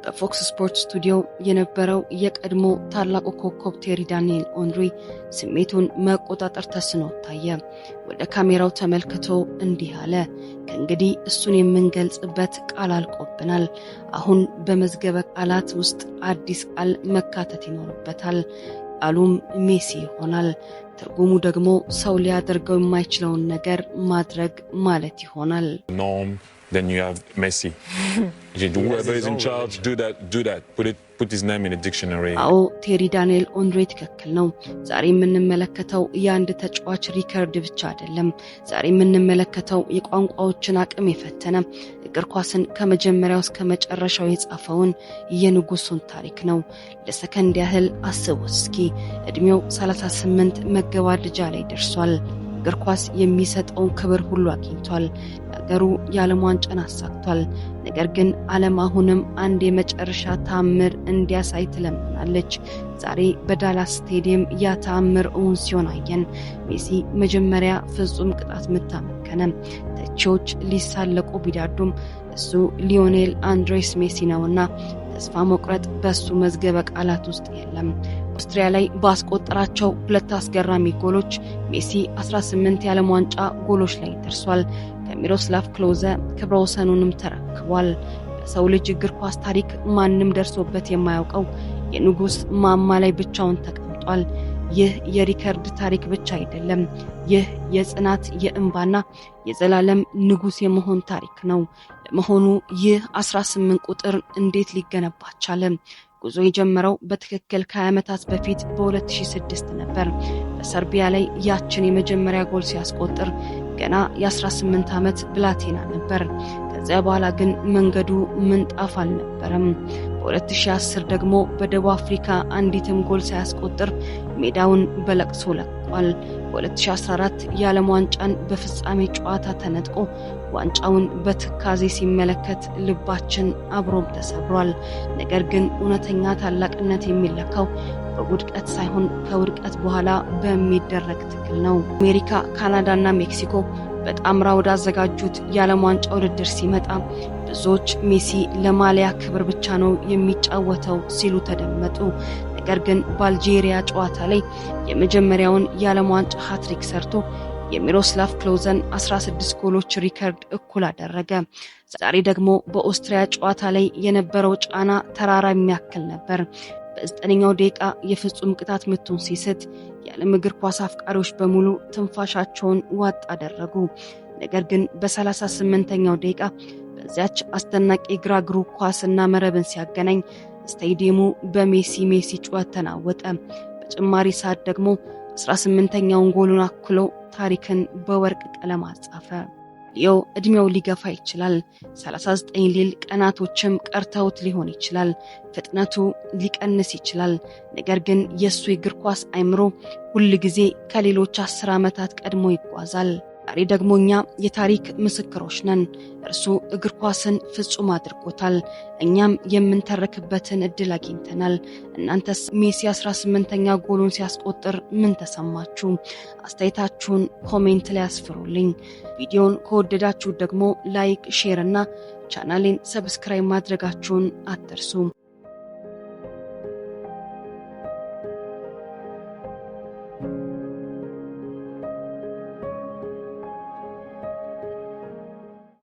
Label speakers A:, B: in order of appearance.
A: በፎክስ ስፖርት ስቱዲዮ የነበረው የቀድሞ ታላቁ ኮከብ ቴሪ ዳንኤል ኦንሪ ስሜቱን መቆጣጠር ተስኖት ታየ። ወደ ካሜራው ተመልክቶ እንዲህ አለ። "ከእንግዲህ እሱን የምንገልጽበት ቃል አልቆብናል። አሁን በመዝገበ ቃላት ውስጥ አዲስ ቃል መካተት ይኖርበታል። ቃሉም ሜሲ ይሆናል። ትርጉሙ ደግሞ ሰው ሊያደርገው የማይችለውን ነገር ማድረግ ማለት ይሆናል።"
B: Norm, then you have Messi. Whoever is in charge, do that, do that. Put his name in a dictionary.
A: አዎ፣ ቴሪ ዳንኤል ኦንድሬ ትክክል ነው። ዛሬ የምንመለከተው የአንድ ተጫዋች ሪከርድ ብቻ አይደለም። ዛሬ የምንመለከተው የቋንቋዎችን አቅም የፈተነ፣ እግር ኳስን ከመጀመሪያው እስከ መጨረሻው የጻፈውን የንጉሱን ታሪክ ነው። ለሰከንድ ያህል አስቡት እስኪ፣ እድሜው 38 መገባደጃ ላይ ደርሷል። እግር ኳስ የሚሰጠውን ክብር ሁሉ አግኝቷል። ለሀገሩ የዓለም ዋንጫን አሳክቷል። ነገር ግን ዓለም አሁንም አንድ የመጨረሻ ተአምር እንዲያሳይ ትለምናለች። ዛሬ በዳላስ ስቴዲየም ያ ተአምር እውን ሲሆን አየን። ሜሲ መጀመሪያ ፍጹም ቅጣት ምት አመከነ። ተቺዎች ሊሳለቁ ቢዳዱም እሱ ሊዮኔል አንድሬስ ሜሲ ነውና ተስፋ መቁረጥ በሱ መዝገበ ቃላት ውስጥ የለም። ኦስትሪያ ላይ ባስቆጠራቸው ሁለት አስገራሚ ጎሎች ሜሲ 18 የዓለም ዋንጫ ጎሎች ላይ ደርሷል። ከሚሮስላቭ ክሎዘ ክብረ ወሰኑንም ተረክቧል። በሰው ልጅ እግር ኳስ ታሪክ ማንም ደርሶበት የማያውቀው የንጉሥ ማማ ላይ ብቻውን ተቀምጧል። ይህ የሪከርድ ታሪክ ብቻ አይደለም። ይህ የጽናት፣ የእንባና የዘላለም ንጉሥ የመሆን ታሪክ ነው። ለመሆኑ ይህ 18 ቁጥር እንዴት ሊገነባ ቻለ? ጉዞ የጀመረው በትክክል ከ20 ዓመታት በፊት በ2006 ነበር። በሰርቢያ ላይ ያችን የመጀመሪያ ጎል ሲያስቆጥር ገና የ18 ዓመት ብላቴና ነበር። ከዚያ በኋላ ግን መንገዱ ምንጣፍ አልነበረም። በ2010 ደግሞ በደቡብ አፍሪካ አንዲትም ጎል ሳያስቆጥር ሜዳውን በለቅሶ ለቋል። በ2014 የዓለም ዋንጫን በፍጻሜ ጨዋታ ተነጥቆ ዋንጫውን በትካዜ ሲመለከት ልባችን አብሮም ተሰብሯል። ነገር ግን እውነተኛ ታላቅነት የሚለካው በውድቀት ሳይሆን ከውድቀት በኋላ በሚደረግ ትግል ነው። አሜሪካ፣ ካናዳና ሜክሲኮ በጣምራ ወዳዘጋጁት የዓለም ዋንጫ ውድድር ሲመጣ ብዙዎች ሜሲ ለማሊያ ክብር ብቻ ነው የሚጫወተው ሲሉ ተደመጡ። ነገር ግን በአልጄሪያ ጨዋታ ላይ የመጀመሪያውን የዓለም ዋንጫ ሃትሪክ ሰርቶ የሚሮስላቭ ክሎዘን 16 ጎሎች ሪከርድ እኩል አደረገ። ዛሬ ደግሞ በኦስትሪያ ጨዋታ ላይ የነበረው ጫና ተራራ የሚያክል ነበር። በ9ኛው ደቂቃ የፍጹም ቅጣት ምቱን ሲስት የዓለም እግር ኳስ አፍቃሪዎች በሙሉ ትንፋሻቸውን ዋጥ አደረጉ። ነገር ግን በ38ኛው ደቂቃ በዚያች አስደናቂ ግራ እግሩ ኳስና መረብን ሲያገናኝ ስታዲየሙ በሜሲ ሜሲ ጩኸት ተናወጠ። በጭማሪ ሰዓት ደግሞ 18ኛውን ጎሉን አክሎ ታሪክን በወርቅ ቀለም አጻፈ። ሊዮ እድሜው ሊገፋ ይችላል። 39 ሊል ቀናቶችም ቀርተውት ሊሆን ይችላል። ፍጥነቱ ሊቀንስ ይችላል። ነገር ግን የእሱ የእግር ኳስ አይምሮ ሁል ጊዜ ከሌሎች 10 ዓመታት ቀድሞ ይጓዛል። ዛሬ ደግሞ እኛ የታሪክ ምስክሮች ነን። እርሱ እግር ኳስን ፍጹም አድርጎታል። እኛም የምንተረክበትን እድል አግኝተናል። እናንተስ ሜሲ 18ኛ ጎሉን ሲያስቆጥር ምን ተሰማችሁ? አስተያየታችሁን comment ላይ አስፍሩልኝ። ቪዲዮን ከወደዳችሁ ደግሞ like፣ share እና ቻናሌን subscribe ማድረጋችሁን አትርሱ።